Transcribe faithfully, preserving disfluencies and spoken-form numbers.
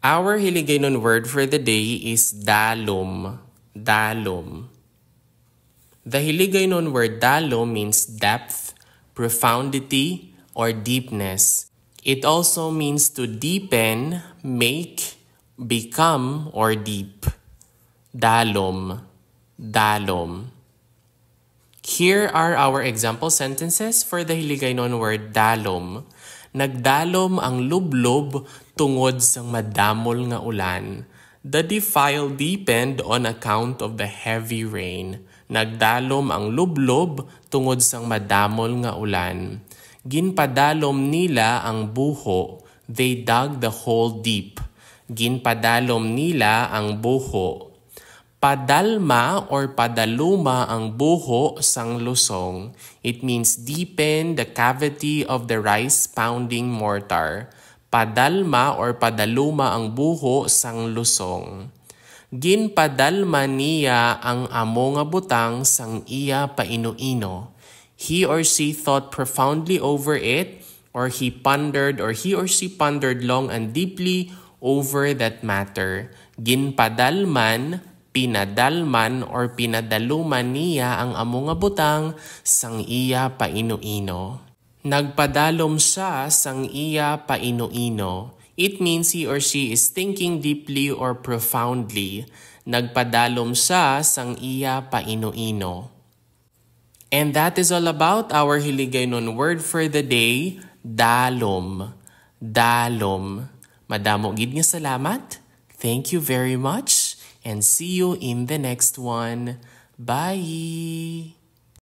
Our Hiligaynon word for the day is dalom. Dalom. The Hiligaynon word dalom means depth, profundity, or deepness. It also means to deepen, make, become, or deep. Dalom. Dalom. Here are our example sentences for the Hiligaynon word dalom. Nagdalom ang lublob tungod sang madamol nga ulan. The defile deepened on account of the heavy rain. Nagdalom ang lublob tungod sang madamol nga ulan. Ginpadalom nila ang buho. They dug the hole deep. Ginpadalom nila ang buho. Padalma or padaluma ang buho sang lusong. It means deepen the cavity of the rice pounding mortar. Padalma or padaluma ang buho sang lusong. Ginpadalma niya ang amo nga butang sang iya painuino. He or she thought profoundly over it, or he pondered, or he or she pondered long and deeply over that matter. Ginpadalman, pinadalman, or pinadaluman niya ang amo nga butang sang iya painuino. Nagpadalom siya sang iya painuino. It means he or she is thinking deeply or profoundly. Nagpadalom siya sang iya painuino. And that is all about our Hiligaynon word for the day, dalom. Dalom. Madamo gid nga salamat. Thank you very much and see you in the next one. Bye!